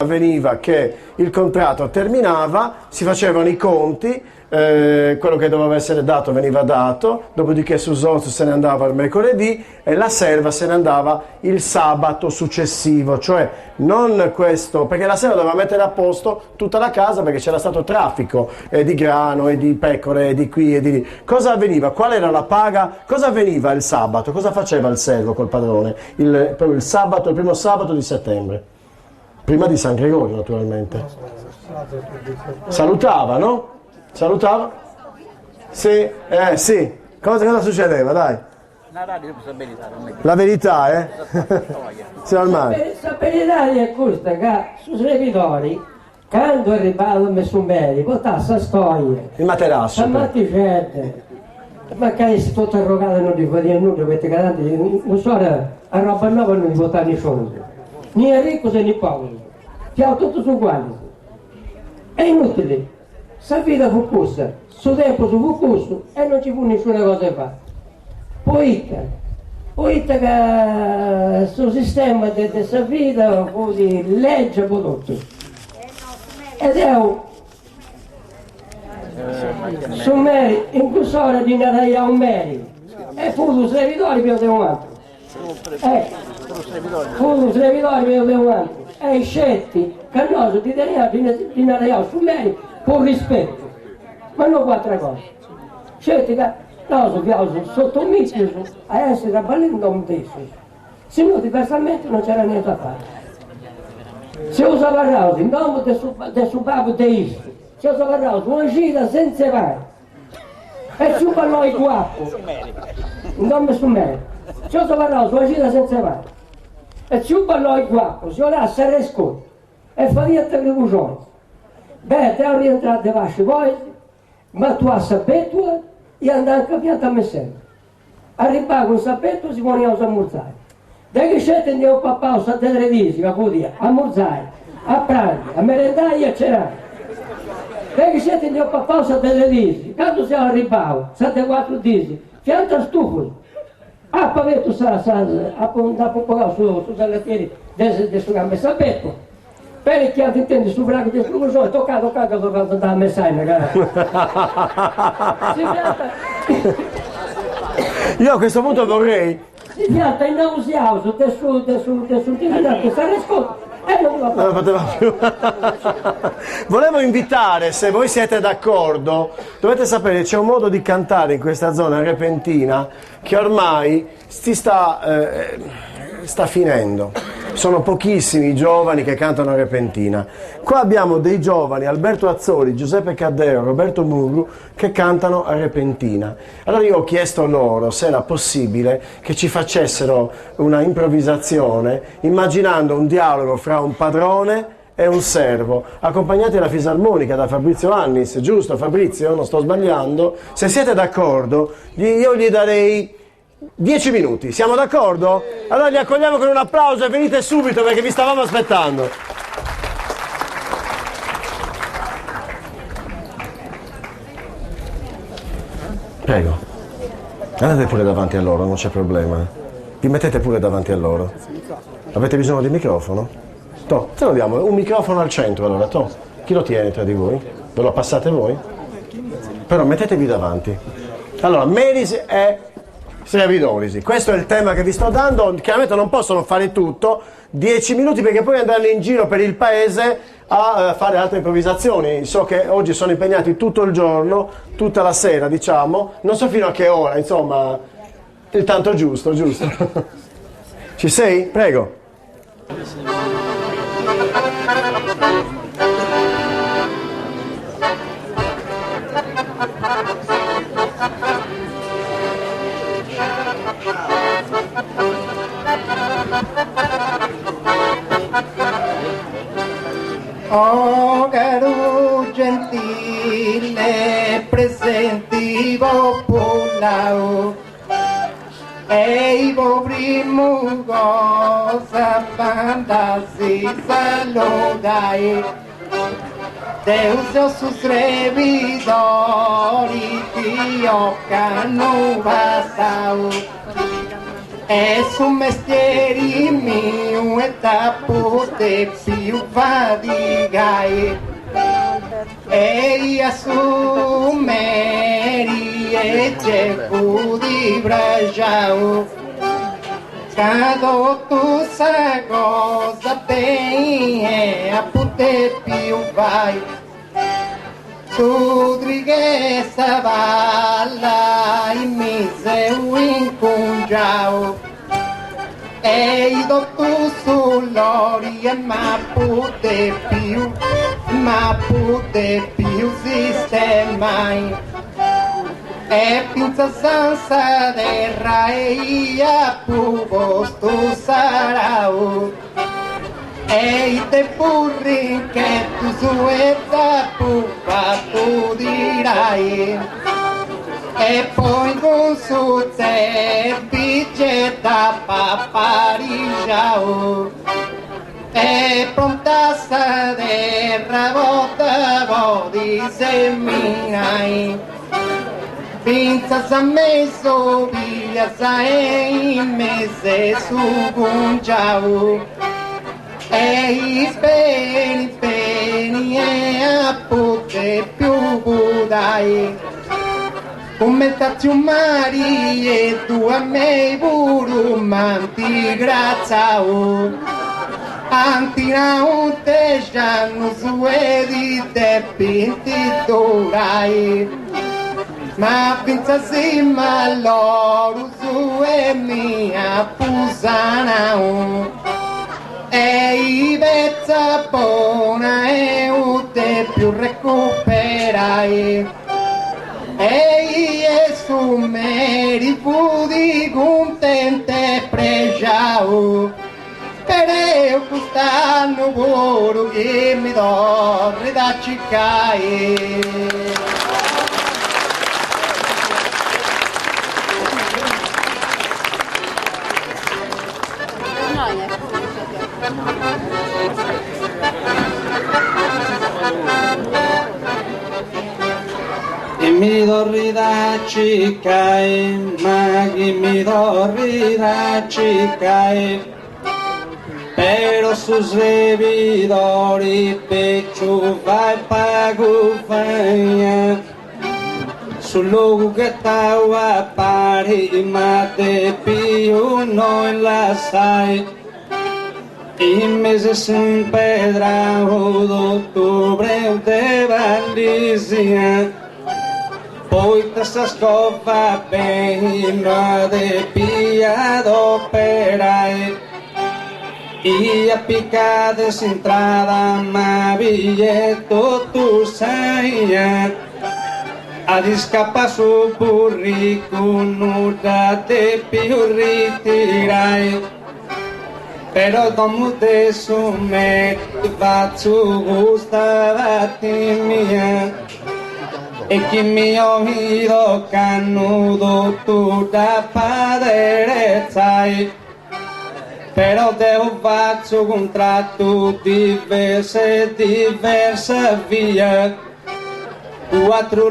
Avveniva che il contratto terminava, si facevano i conti, eh, quello che doveva essere dato veniva dato, dopodiché su sozzu se ne andava il mercoledì e la serva se ne andava il sabato successivo, cioè non questo, perché la serva doveva mettere a posto tutta la casa perché c'era stato traffico eh, di grano e di pecore e di qui e di lì. Cosa avveniva? Qual era la paga? Cosa avveniva il sabato? Cosa faceva il servo col padrone? Il, proprio il sabato, il primo sabato di settembre. Prima di San Gregorio, naturalmente. Salutava, no? Salutava? Sì, eh, sì. Cosa, cosa succedeva, dai? La verità, eh? Signor Mario. Sa beridadi est custa, ca su srebidori, candu arribàt me su meri, portàt sa stoia. Il materasso. Sa matixedda. Mancai essit totu arrogada non ddi fadiat nudda, poita ca tanti in cuss'ora arroba noba non ndi portàt nisciunus, ni arricus e ni poburus, fiaus totus ugualis. È inutili, sa vida fut cussa, su tempus fut cussu e non ci fut nisciuna cosa 'e fai. Poita? Poita ca su sistema de de sa vida fut lègia po totus. E deu Su meri, in cuss'ora ddi naraiaus meri, e fut unu srebidori peus de unu atru. Fut unu srebidori peus de unu atru. E sceti ca nosu ddi teniaus, ddi naraiaus su meri po rispetu, ma no po atra cosa. Sceti ca nosu fiaus sottomissus a essi traballendi in domu de issus. Si no diversamenti non c'era niente da fare. Seus abarraus in domu de su de su babu de issu, seus abarraus una cida senza pani. E su balloi guapu, in domu 'e su meri, seus abarraus una cida senza pani. E tziu Balloi guapu si 'olàt s'arrescotu e fadiat crebugionis. Beh, deu rientrà de pasci bois, m'atuà sa betua i andà anca fiant messendi. Arribau cun sa betua si poniaus a murzai. De chi sceti nd'eus papau sa de tres dis ca fut a murzai, a prandi, a merendai e a cenai. De chi sceti nd'eus papau sa de tres dis, candu seu arribau, sa de cuatru dis, fiant stufus. Apu abertu sa sa apu nd'apu bogau su su salletieri de de su cambu 'e sa betua Peri chi ant intendiu su fragu de su cruguxoni, tocà tocà ca torraus a andai a messai ca si fiant Io a questo punto vorrei si fiant innausiaus de su de su de su de s'arrescotu e non ddu Non poteva più. Volevo invitare, se voi siete d'accordo, dovete sapere c'è un modo di cantare in questa zona repentina che ormai si sta, eh, sta finendo. Sono pochissimi i giovani che cantano a repentina. Qua abbiamo dei giovani, Alberto Azzoli, Giuseppe Caddeo, Roberto Murru, che cantano a repentina. Allora io ho chiesto loro se era possibile che ci facessero una improvvisazione immaginando un dialogo fra un padrone e un servo, accompagnati alla fisarmonica da Fabrizio Annis, giusto Fabrizio? Non sto sbagliando? Se siete d'accordo, io gli darei 10 minuti, siamo d'accordo? Allora li accogliamo con un applauso e venite subito perché vi stavamo aspettando. Prego. Andate pure davanti a loro, non c'è problema. Vi mettete pure davanti a loro. Avete bisogno di microfono? Toh, te lo diamo, un microfono al centro allora, toh. Chi lo tiene tra di voi? Ve lo passate voi? Però mettetevi davanti. Allora, Meris e Srebidorisi. Questo è il tema che vi sto dando. Chiaramente non possono fare tutto. 10 minuti perché poi andranno in giro per il paese a eh, fare altre improvvisazioni. So che oggi sono impegnati tutto il giorno, tutta la sera, diciamo. Non so fino a che ora, insomma, il tanto giusto, giusto. Ci sei? Prego. O caru gentile presenti populau Ei po primu cosa banda si saludai Deu seu su srebidori chi ocannu passau. E su mestieri miu e dd'apu depiu fadigai. E a su meri e gei fut praxiu ca totu sa cosa beni e apu depiu fai. Su trigu e sa palla e mi seu incungiau e totu su lori e m'apu depiu m'apu depiu sistemai e fintzas in sa terra e i apu postu s'arau. E ite burrinchettus e dd'apu fatu tirai E poi cun su zerbi gei dd'ap'aparixau E pronta sa terra po dda podi seminai Fintzas a me is obias e in mes'e su cungiau E beni beni e apu depiu pudai Cumenti a tziu Marieddu a mei puru m'ant cratzau Ant nau dex'annus e ti depint durai Ma fintzas is malorus e mi apu sanau E petza bona eus depiu recuperai E su meri fut cuntent'e prexau Spereus cust'annu puru chi mi torrit a circai. E mi torrit a circai, ma chi mi torrit a circai. Però su srebidori becciu fait pagu faina, su logu ghetau a pari m'at depiu innoi lassai. In mes'e s'impedrau totu prenu de pallisia, poita sa scova beni no depiat operai. Iat picada in s'intrada ma bia totu sa 'ia. At iscapau su burricu nudda depiu ritirai. Però domu de su meri fatzu custa parti mia e chi mi 'ochit ocannu totu dd'ap'aderetzai. Però deu fatzu cuntratu diversa e diversa via cuatru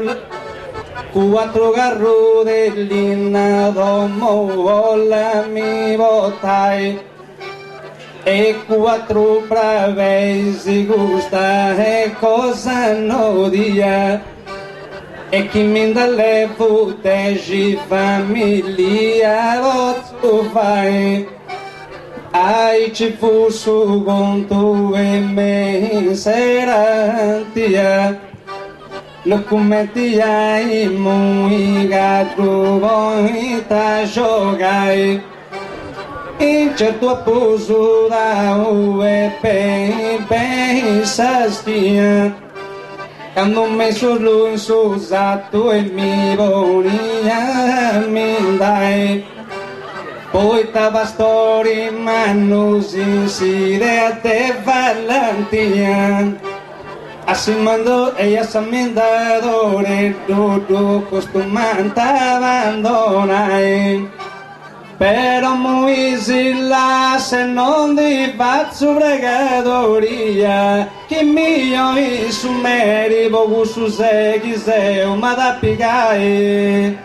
cuatru carrus de linna a domu 'ollu mi portai e cuatru brabeis custa est cosa nodia e chi mi nd'allevu dexi familia potzu fai Aici fut su contu e me in serrantia No cumenti a immoi ca ddu ponint a giogai Incertu apu sudau e beni beni sa schina Candu me s'orlu in su satu e mi ponia a mindai Poita pastoris mannus in s'idea de ballantia A s'imandori e a s'ammendadoreddu ddu costumant abandonai. Però immoi si lassu e no ndi fatzu pregadoria chi mi 'ochit su meri po cussu sexi seu m'at a pigai.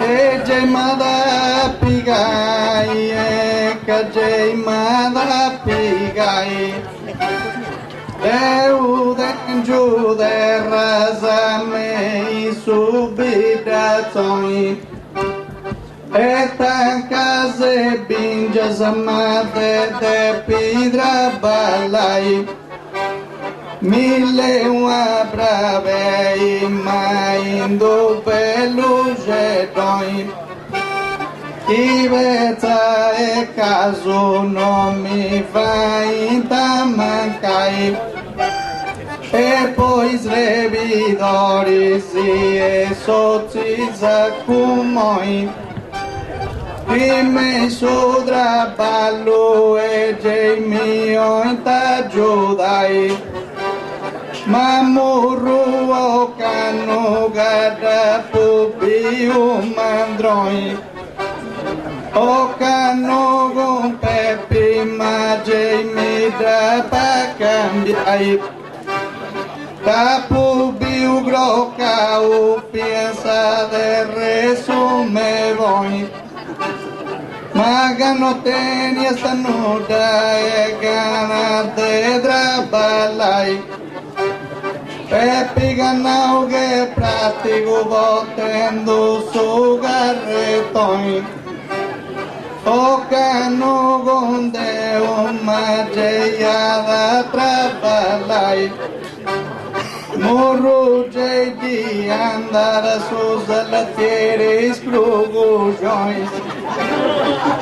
E gei m'at a pigai, e ca gei m'at a pigai. Deu tengiu terras me in su biddatzoni e tancas e bingias ma de depi traballai Mi leu una brabei ma in d'u bellu geddoi Chi petza e casu no mi faint a mancai E poi srebidoris e sotzis a cumoi Chi me in su traballu e gei mi 'oint agiudai Ma murru ocannu ca dd'apu biu mandroi Ocannu cun Pepi ma gei mi dd'ap'a cambiai Dd'apu biu crocau fiat sa terra 'e su meboi Ma ca no teniast nudda e gana de traballai Pepi c'at nau ch'est pratigu portendu su carretoi Ocannu cun deu ma gei at a traballai Murru gei ddi andat su salatieri 'e is cruguxonis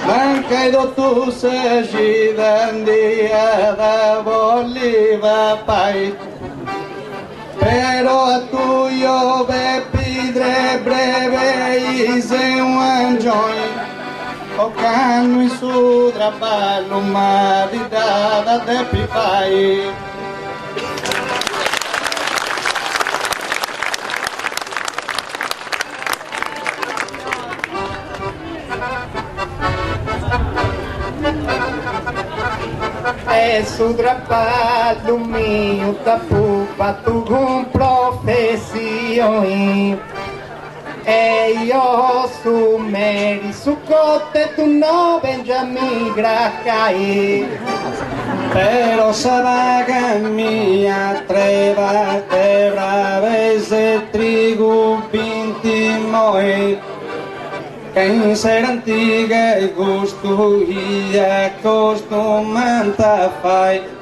Mancai totu sa cida nd'iat a bolli papai Però a tui o Pepi tres brebeis e un'angioni Ocannu in su traballu mali dd'at a depi fai. E su traballu miu dd'apu fatu cun professioni E io su meri su coteddu no bengiu a mi cracai. Però sa paga mia treba de brabeis e trigu binti moi ca in s'era antiga custu ia costumant a fai.